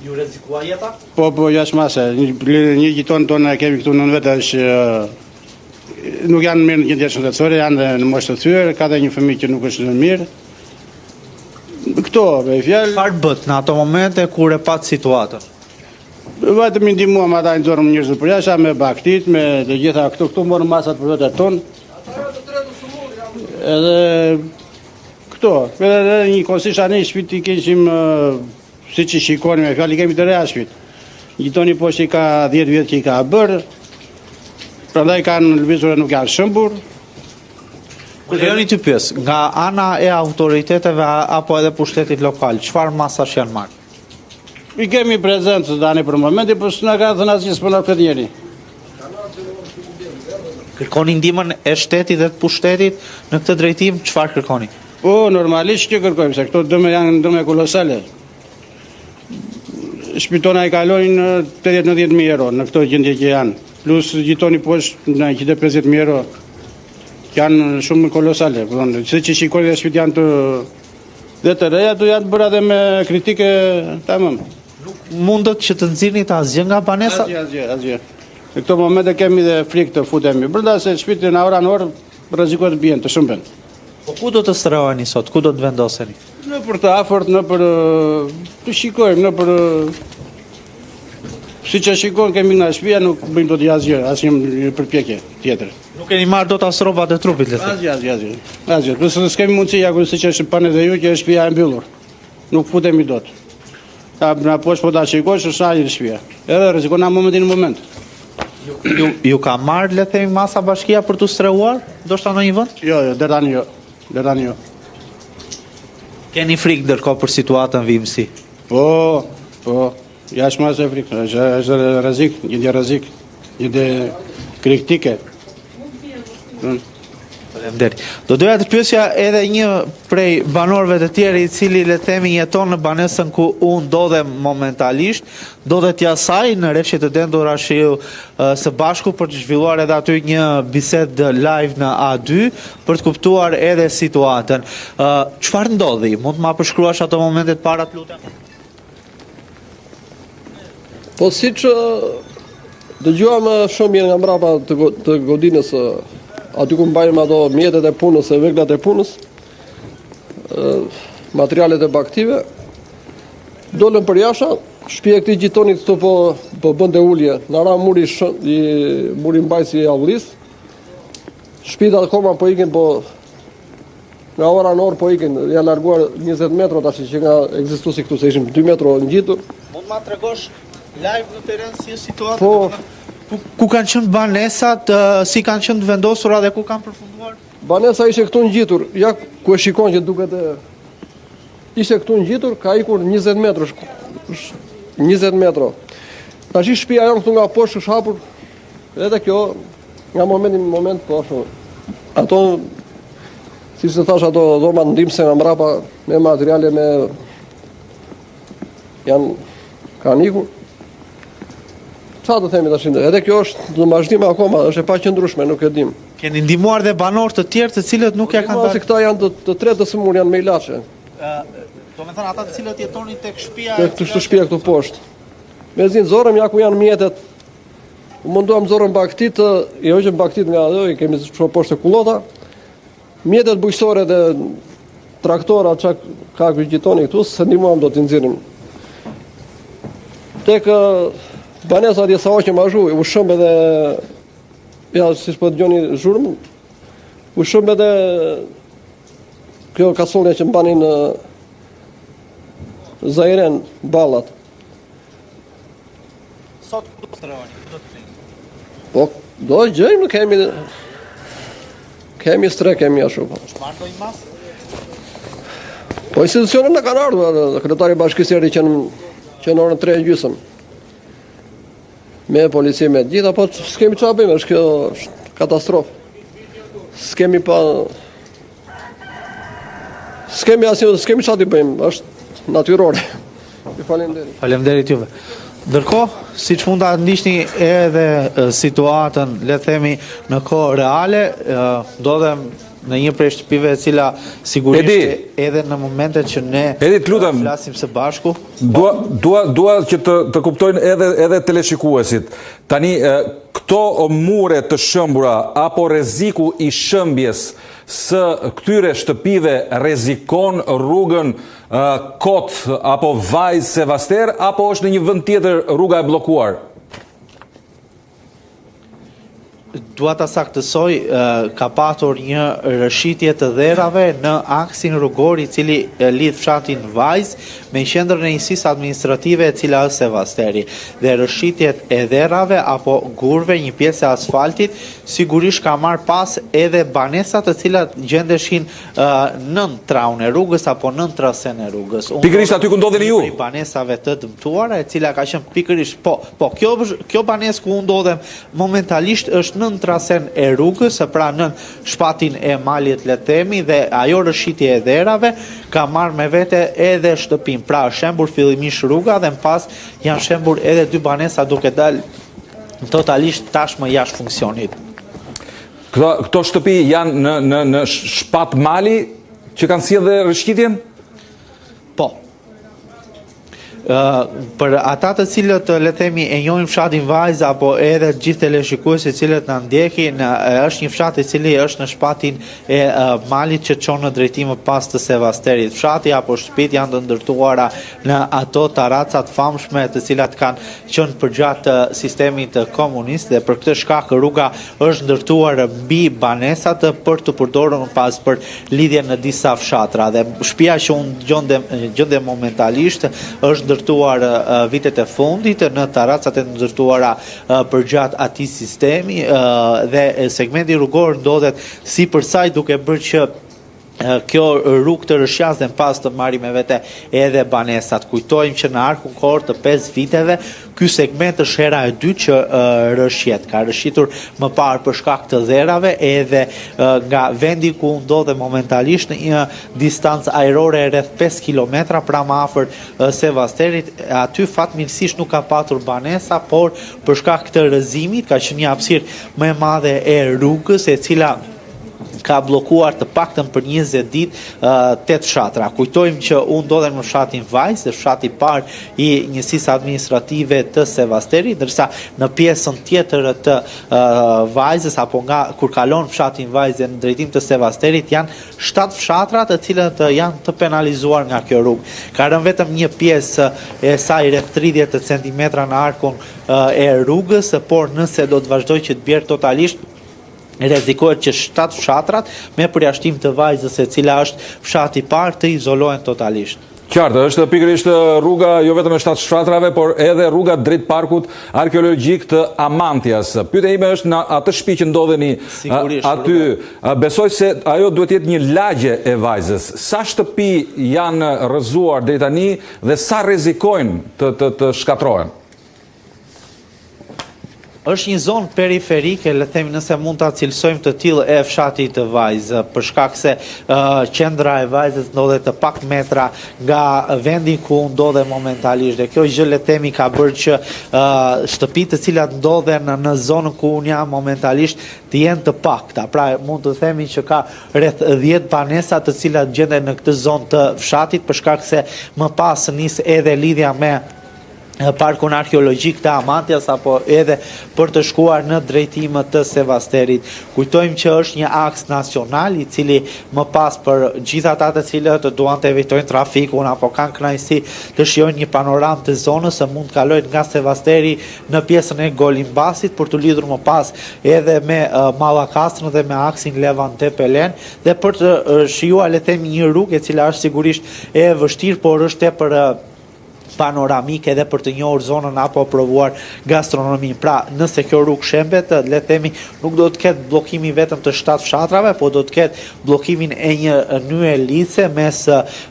Ju rrezikua jeta?
Po, po, jashtë mase. Një, një gjiton tonë e kemi këtu nën vete është nuk janë mirë në gjendje shëndetësore, janë dhe në moshë të thyer, ka dhe një fëmijë që nuk është në mirë. Këto, me
fjalë. Çfarë bëtë në ato momente kur e patë situatën?
Vetëm i ndihmuam ata i nxorëm njerëzit përjashta me baktit, me të gjitha këto, këto morëm masat për vetet tonë. Edhe këto. Këto, edhe edhe njëkohësisht tani shpitë i kishim siç i shikoni me fjalë i kemi të reja shpitë. Gjitoni poshtë i ka 10 vjet që i ka bërë. Prandaj kanë lëvizur e nuk janë shembur.
Më lejoni të pyes, nga ana e autoriteteve apo edhe pushtetit lokal, çfarë masash janë
marrë? I kemi prezencë tani për momentin, po s'na ka thënë asgjë, s'po na flet njeri.
Kërkoni ndihmën e shtetit dhe të pushtetit në këtë drejtim, çfarë kërkoni?
Po, normalisht që kërkojmë, se këto dëme janë dëme kolosale. Shpitë tona i kalojnë 80-90 mijë euro në këto gjendje që janë. Plus gjitoni poshtë në 150 mijë euro. Janë shumë kolosale. Po, siç i shikoni dhe shpitë janë të dhe të reja, të janë bërë edhe me kritike
tamam. Nuk mundet që të nxirrnit asgjë nga
banesa? Asgjë, asgjë, asgjë. Në këto momente kemi dhe frikë të futemi brenda se shpitë nga ora në orë rrezikohet të bien, të shemben.
Po ku do të strehoheni sot? Ku do të vendoseni?
Nëpër të afërt, nëpër të shikojmë, nëpër siç e shikon kemi nga shtëpia, nuk bëjmë dot asgjë, asnjë përpjekje
tjetër. Nuk keni marrë dot as rrobat e trupit, le të
Asgjë, asgjë, asgjë. Asgjë. Plus s'kemi mundësi, ja ku siç është panë edhe ju që është shtëpia e mbyllur. Nuk futemi dot. Ta na poshtë po ta shikosh, është ajër shtëpia. Edhe rrezikon nga momenti në
moment. Ju, ju, ju ka marrë, le të themi, masa bashkia për t'u strehuar, ndoshta në një
vend? Jo, jo, deri tani jo. Deri tani jo.
Keni frikë ndërkohë për situatën në vijimësi?
Po, po, jashtë mase frikë, është, është rrezik, gjendje rrezik, gjendje kritike.
Mm. Faleminderit. Do doja të pyesja edhe një prej banorëve të tjerë i cili le të themi jeton në banesën ku unë ndodhem momentalisht, ndodhet jashtë saj në reshje të dendura shiu së bashku për të zhvilluar edhe aty një bisedë live në A2 për të kuptuar edhe situatën. Çfarë ndodhi? Mund të ma përshkruash ato momentet para të lutem?
Po siç dëgjuam shembjen nga mbrapa të, të godinës aty ku mbajmë ato mjetet e punës e veglat e punës, materialet e bagëtive, dolëm përjashta, shpia e këtij gjitonit këtu po, po bënte ulje, na ra muri, shë, i, muri mbajtës i avllisë, shpit akoma po ikin, po Nga ora në orë po ikin, janë larguar 20 metro tash që nga ekzistuesi këtu se ishim 2 metro
ngjitur. Mund ma tregosh live në terren si është situata? Po, ku, ku kanë qenë banesat, si kanë qenë të vendosura dhe ku kanë përfunduar?
Banesa ishte këtu ngjitur, ja ku e shikon që duket e ishte këtu ngjitur, ka ikur 20 metro, 20 metro. Tash shtëpia jonë këtu nga poshtë është hapur Edhe kjo, nga momenti në moment, po ashtu. Ato, siç të thashë, ato dhoma ndihmëse nga mbrapa, me materiale, me... janë, kanë ikur. Ça të themi tash, edhe kjo është në vazhdim akoma, është e paqëndrueshme, nuk e
dim. Keni ndihmuar dhe banorë të tjerë të cilët nuk ja kanë
dalë? Këta janë të, të tre të sëmurë, janë me ilaçe.
Domethënë ata të cilët jetonin tek
shtëpia... Tek shtëpia këtu poshtë. Mezi nxorëm, ja ku janë mjetet, U munduam nxorëm bagëtitë, i hoqëm bagëtitë nga ajo, i kemi çuar poshtë te kullota. Mjetet bujqësore dhe traktora ça ka ky gjitoni këtu, s'e ndihmuam dot t'i nxjerrim. Tek banesa atje sa hoqëm ashtu, u shemb edhe ja siç po dëgjoni zhurmën, u shemb edhe kjo kasollja që mbanin zajren ballat.
Sot ku do të strehoni, ku do të
flini? Po, do të gjejmë, kemi kemi strehë, kemi ashtu
po. Është marrë ndonjë
masë? Po institucionet na kanë ardhur, kryetari i bashkisë erdhi që në që në orën 3 e gjysmë. Me polici me të gjitha, po s'kemi çfarë bëjmë, është kjo është katastrofë. S'kemi pa S'kemi asnjë, s'kemi çfarë të bëjmë, është natyrore.
Ju faleminderit. Faleminderit juve. Ndërkohë, siç mund ta ndiqni edhe situatën, le të themi në kohë reale, ndodhem në një prej shtëpive e cila sigurisht Edi, edhe në momentet që ne
Edi, të lutem,
flasim së bashku.
Dua dua dua që të të kuptojnë edhe edhe teleshikuesit. Tani këto mure të shembura apo rreziku i shembjes së këtyre shtëpive rrezikon rrugën Kot apo Vajz Sevaster apo është në një vend tjetër rruga e bllokuar?
Dua ta saktësoj, ka patur një rrëshqitje të dherave në aksin rrugor i cili lidh fshatin Vajzë me qendrën e njësisë administrative e cila është Sevasteri. Dhe rrëshqitjet e dherave apo gurëve, një pjesë e asfaltit, sigurisht ka marrë pas edhe banesat të cilat gjendeshin nën traun e rrugës apo nën trasenë e
rrugës. Pikërisht aty ku ndodheni ju?
Prej banesave të dëmtuara, e cila ka qenë pikërisht, po, po, kjo, kjo banesë ku unë ndodhem momentalisht është nën trasenë e rrugës, pra nën shpatin e malit le të themi dhe ajo rrëshqitje e dherave ka marrë me vete edhe shtëpinë. Pra është shembur fillimisht rruga dhe më pas janë shembur edhe dy banesa duke dalë totalisht tashmë jashtë funksionit.
Këto, këto shtëpi janë në, në, në shpat mali që kanë sjellë dhe rrëshqitjen?
Po. Ë për ata të cilët le të themi e njohin fshatin Vajzë apo edhe të gjithë teleshikuesit të cilët na ndjekin, është një fshat i cili është në shpatin e malit që çon në drejtim më pas të Sevasterit. Fshati apo shtëpitë janë të ndërtuara në ato tarraca të famshme të cilat kanë qenë përgjatë sistemit komunist dhe për këtë shkak rruga është ndërtuar mbi banesat për t'u përdorur më pas për lidhje në disa fshatra dhe shtëpia që unë gjendem gjendem momentalisht është ndërtuar vitet e fundit në tarracat e ndërtuara përgjatë atij sistemi dhe segmenti rrugor ndodhet sipër saj duke bërë që kjo rrugë të rrëshqasë dhe më pas të marri me vete edhe banesat. Kujtojmë që në harkun kohor të 5 viteve, ky segment është hera e dytë që rrëshqet. Ka rrëshqitur më parë për shkak të dherave edhe nga vendi ku ndodhem momentalisht në një distancë ajrore rreth 5 km, pra më afër Sevasterit, aty fatmirësisht nuk ka patur banesa, por për shkak të rrëzimit ka qenë një hapësirë më e madhe e rrugës e cila ka bllokuar të paktën për 20 ditë 8 fshatra. Kujtojmë që unë ndodhem në fshatin Vajzë, është fshati i parë i njësisë administrative të Sevasterit, ndërsa në pjesën tjetër të Vajzës apo nga kur kalon fshatin Vajzë në drejtim të Sevasterit janë 7 fshatra të cilët janë të penalizuar nga kjo rrugë. Ka rënë vetëm një pjesë e saj rreth 30 cm në harkun e rrugës, por nëse do të vazhdojë që të bjerë totalisht rrezikohet që 7 fshatrat, me përjashtim të Vajzës e cila është fshati i parë, të izolohen totalisht.
Qartë, është pikërisht rruga jo vetëm e 7 fshatrave, por edhe rruga drejt parkut arkeologjik të Amantias. Pyetja ime është në atë shtëpi që ndodheni aty, besoj se ajo duhet të jetë një lagje e Vajzës. Sa shtëpi janë rrëzuar deri tani dhe sa rrezikojnë të të të shkatërrohen?
Është një zonë periferike, le të themi nëse mund ta cilësojmë të tillë e fshatit të Vajzë, për shkak se qendra e Vajzës ndodhet të pak metra nga vendi ku ndodhem momentalisht dhe kjo gjë le të themi ka bërë që shtëpitë të cilat ndodhen në zonën ku unë jam momentalisht të jenë të pakta. Pra mund të themi që ka rreth 10 banesa të cilat gjenden në këtë zonë të fshatit për shkak se më pas nis edhe lidhja me parkun arkeologjik të Amantias apo edhe për të shkuar në drejtim të Sevasterit. Kujtojmë që është një aks nacional i cili më pas për gjithë ata të cilët duan të evitojnë trafikun apo kanë kënaqësi të shijojnë një panoramë të zonës se mund të kalojnë nga Sevasteri në pjesën e Golimbasit për t'u lidhur më pas edhe me Mallakastrën dhe me aksin Levan Tepelenë dhe për të shijuar le të themi një rrugë e cila është sigurisht e vështirë por është tepër panoramike edhe për të njohur zonën apo provuar gastronominë. Pra, nëse kjo rrugë shembet, le të themi, nuk do të ketë bllokimi vetëm të 7 fshatrave, po do të ketë bllokimin e një nyje lidhëse mes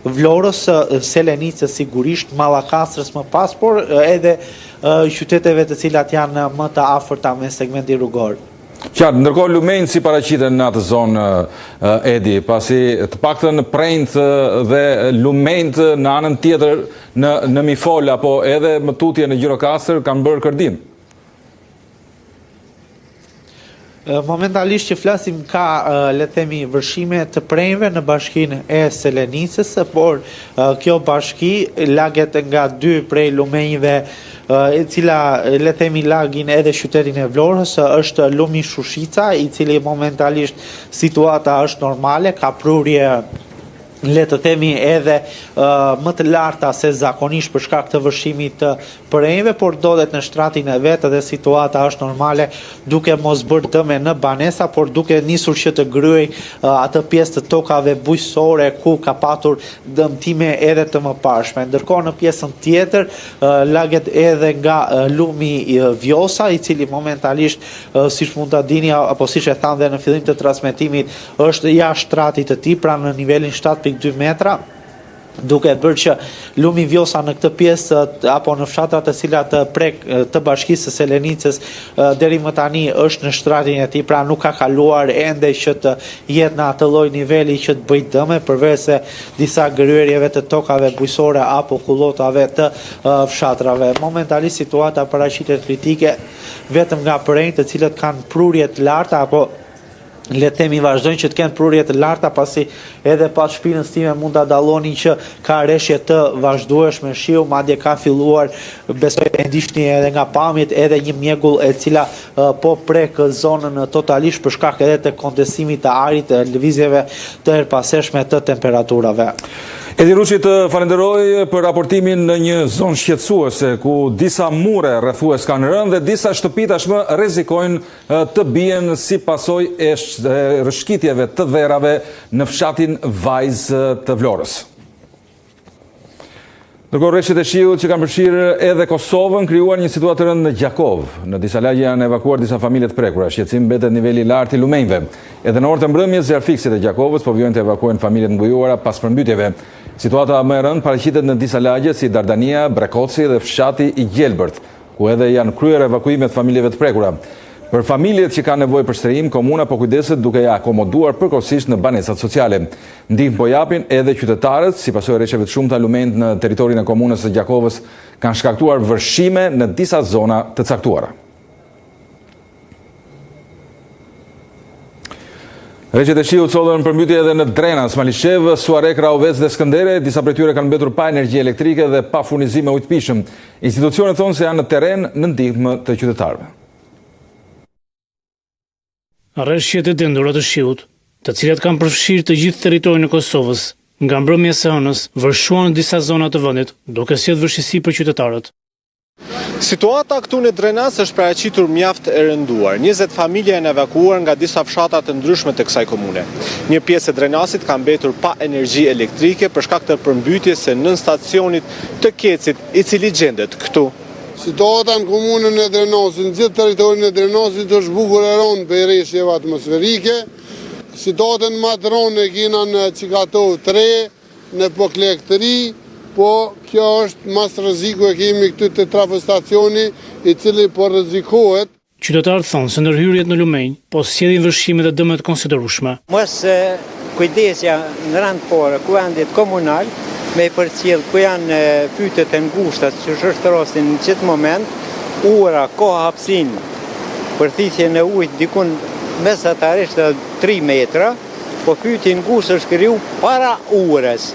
Vlorës, Selenicës sigurisht, Mallakastrës më pas, por edhe qyteteve të cilat janë më të afërta me segmentin rrugor.
Qartë, ndërkohë lumenjtë si paraqiten në atë zonë Edi, pasi të paktën përrenjtë dhe lumenjtë në anën tjetër në në Mifol apo edhe më tutje në Gjirokastër kanë bërë kërdinë.
Momentalisht që flasim ka, le të themi, vërshime të përrenjve në bashkinë e Selenicës, por kjo bashki laget nga dy prej lumenjve e cila le të themi lagin edhe qytetin e Vlorës, është lumi Shushica, i cili momentalisht situata është normale, ka prurje Le të themi edhe më të larta se zakonisht për shkak të vërshimit të përrenjve, por ndodhet në shtratin e vet dhe situata është normale duke mos bërë dëme në banesa, por duke nisur që të gryejë atë pjesë të tokave bujqësore ku ka patur dëmtime edhe të mëparshme. Ndërkohë në pjesën tjetër laget edhe nga lumi Vjosa, i cili momentalisht siç mund ta dini apo siç e thamë dhe në fillim të transmetimit është jashtë shtratit të tij, pra në nivelin 7.2 metra, duke bërë që lumi Vjosa në këtë pjesë apo në fshatrat të cilat prek të bashkisë së Selenicës deri më tani është në shtratin e tij, pra nuk ka kaluar ende që të jetë në atë lloj niveli që të bëjë dëme, përveçse disa gryerjeve të tokave bujqësore apo kullotave të fshatrave. Momentalisht situata paraqitet kritike vetëm nga përrenjtë të cilët kanë prurje të larta apo le të themi vazhdojnë që të kenë prurje të larta pasi edhe pas shpinës time mund ta dalloni që ka reshje të vazhdueshme shiu, madje ka filluar, besoj e ndiqni edhe nga pamjet, edhe një mjegull e cila po prek zonën totalisht për shkak edhe të kondensimit të ajrit, lëvizjeve të herëpashershme të temperaturave.
Edi Ruçi të falenderoj për raportimin në një zonë shqetësuese ku disa mure rrethues kanë rënë dhe disa shtëpi tashmë rrezikojnë të bien si pasojë e rrëshqitjeve të dherave në fshatin Vajzë të Vlorës. Ndërkohë reshjet e shiut që kanë përfshirë edhe Kosovën krijuan një situatë të rëndë në Gjakovë. Në disa lagje janë evakuuar disa familje të prekura. Shqetësim mbetet niveli i lartë i lumenjve. Edhe në orët e mbrëmjes zjarrfikësit e Gjakovës po vijojnë të evakuojnë familjet e ngujuara pas përmbytjeve. Situata më e rëndë paraqitet në disa lagje si Dardania, Brekoci dhe fshati i Gjelbërt. ku edhe janë kryer evakuimet e familjeve të prekura. Për familjet që kanë nevojë për strehim, komuna po kujdeset duke i akomoduar përkohësisht në banesat sociale. Ndihmë po japin edhe qytetarët, si pasojë e reshjeve të shumta lumenjtë në territorin e komunës së Gjakovës kanë shkaktuar vërshime në disa zona të caktuara. Reshjet e shiut sollën përmbytje edhe në Drenas, Malishevë, Suharekë, Rahovec dhe Skënderaj, disa prej tyre kanë mbetur pa energji elektrike dhe pa furnizim me ujë të pijshëm. Institucionet thonë se janë në terren në ndihmë të qytetarëve.
Reshjet e dendura të shiut, të cilat kanë përfshirë të gjithë territorin e Kosovës, nga mbrëmja e së hënës, vërshuan në disa zona të vendit, duke sjellë vështirësi për qytetarët.
Situata këtu në Drenas është paraqitur mjaft e rënduar. 20 familje janë evakuuar nga disa fshatra të ndryshme të kësaj komune. Një pjesë e Drenasit ka mbetur pa energji elektrike për shkak të përmbytjes së nënstacionit të KEDS-it, i cili gjendet këtu.
Situata në komunën e Drenasit, në gjithë territorin e Drenasit është bukur e rëndë prej reshjeve atmosferike. Situatën ma të rëndë e kena në Çikatovë 3, Në Poklek të Ri, po kjo është mas rreziku e kemi këtu te trafostacioni i cili po rrezikohet.
Qytetarët thonë se ndërhyrjet në lumenj po sjellin vërshime dhe dëme të konsiderueshme.
Moskujdesja në rend të parë e Kuvendit Komunal me i përcjell ku janë fytet e ngushta qysh është rasti në qit moment, ura ka hapësinë për thithjen e ujit dikun mesatarisht edhe 3 metra, Po fyti i ngushtë është kriju para urës,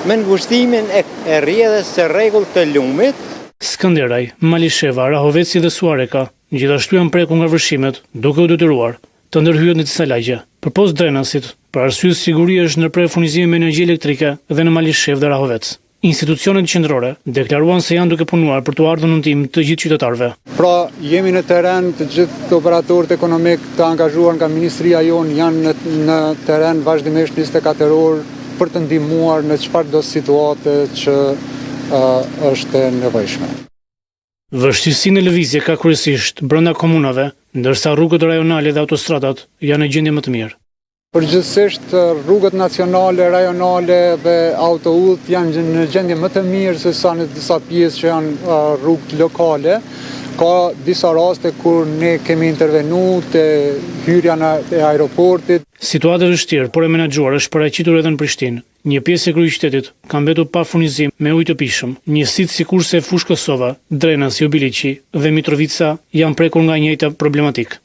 me ngushtimin e rrjedhës së rregullt të lumit.
Skënderaj, Malisheva, Rahoveci dhe Suhareka gjithashtu janë prekur nga vërshimet, duke u detyruar të ndërhyhet në disa lagje. Përpos Drenasit, për arsye sigurie është ndërprerë furnizimi me energji elektrike dhe në Malishevë dhe Rahovec. Institucionet qendrore deklaruan se janë duke punuar për t'u ardhur në ndihmë të gjithë qytetarëve.
Pra, jemi në terren, të gjithë operatorët ekonomikë të angazhuar nga ministria jonë janë në, në terren vazhdimisht 24 orë për të ndihmuar në çfarëdo situate që uh, është e nevojshme.
Vështirësi në lëvizje ka kryesisht brenda komunave, ndërsa rrugët rajonale dhe autostradat janë në gjendje më të mirë.
Përgjithësisht rrugët nacionale, rajonale dhe autoudhët janë në gjendje më të mirë se sa në disa pjesë që janë rrugët lokale. Ka disa raste kur ne kemi intervenu te hyrja në e aeroportit.
Situatë e vështirë, por e menaxhuar është paraqitur edhe në Prishtinë. Një pjesë e kryeqytetit ka mbetur pa furnizim me ujë të pijshëm. Njësitë sikurse Fushë Kosova, Drenasi, Obiliqi dhe Mitrovica janë prekur nga e njëjta problematikë.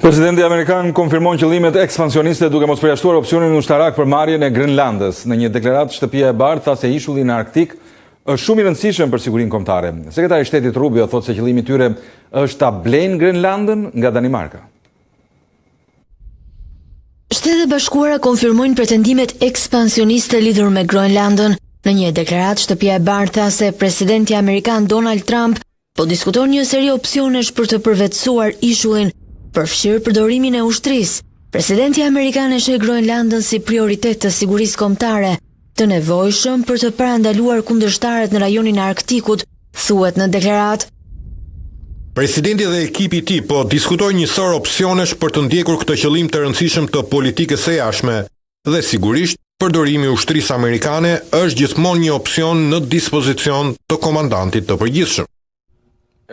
Presidenti amerikan konfirmon qëllimet ekspansioniste duke mos përjashtuar opsionin ushtarak për marrjen e Grenlandës. Në një deklaratë, Shtëpia e Bardhë tha se ishulli në Arktik. është shumë i rëndësishëm për sigurinë kombëtare. Sekretari i Shtetit Rubio thotë se qëllimi i tyre është ta blejnë Grenlandën nga Danimarka.
Shtetet e Bashkuara konfirmojnë pretendimet ekspansioniste lidhur me Groenlandën. Në një deklaratë, Shtëpia e Bardhë tha se presidenti amerikan Donald Trump po diskuton një seri opsionesh për të përvetësuar ishullin, përfshirë përdorimin e ushtrisë. Presidenti amerikan e sheh Groenlandën si prioritet të sigurisë kombëtare, të nevojshëm për të parandaluar kundërshtarët në rajonin e Arktikut, thuhet në deklaratë.
Presidenti dhe ekipi i tij po diskutojnë një sërë opsionesh për të ndjekur këtë qëllim të rëndësishëm të politikës së jashtme dhe sigurisht përdorimi i ushtrisë amerikane është gjithmonë një opsion në dispozicion të komandantit të përgjithshëm.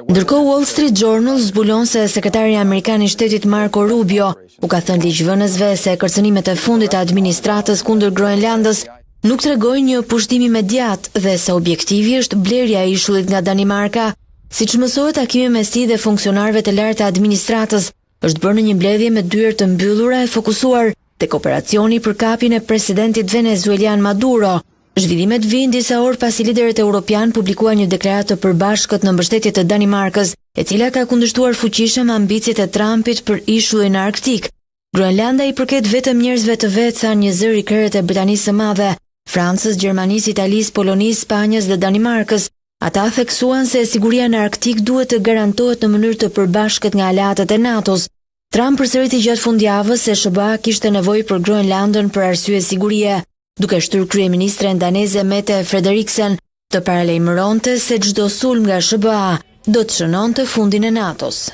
Ndërkohë Wall Street Journal zbulon se sekretari amerikan i shtetit Marco Rubio u ka thënë ligjvënësve se kërcënimet e fundit të administratës kundër Groenlandës nuk tregojnë një pushtim imediat dhe se objektivi është blerja e ishullit nga Danimarka. Siç mësohet, takimi mes tij dhe funksionarëve të lartë të administratës është bërë në një mbledhje me dyer të mbyllura e fokusuar tek operacioni për kapjen e presidentit venezuelian Maduro. Zhvillimet vijnë disa orë pasi liderët europianë publikuan një deklaratë të përbashkët në mbështetje të Danimarkës, e cila ka kundërshtuar fuqishëm ambiciet e Trumpit për ishullin në Arktik. Groenlanda i përket vetëm njerëzve të vet, thanë njëzëri krerët e Britanisë së Madhe, Francës, Gjermanisë, Italisë, Polonisë, Spanjës dhe Danimarkës. Ata theksuan se siguria në Arktik duhet të garantohet në mënyrë të përbashkët nga aleatët e NATO-s. Trump përsëriti gjatë fundjavës se SHBA kishte nevojë për Groenlandën për arsye sigurie, duke shtyrë kryeministren daneze Mette Frederiksen të paralajmëronte se çdo sulm nga SHBA do të shënonte fundin e NATO-s.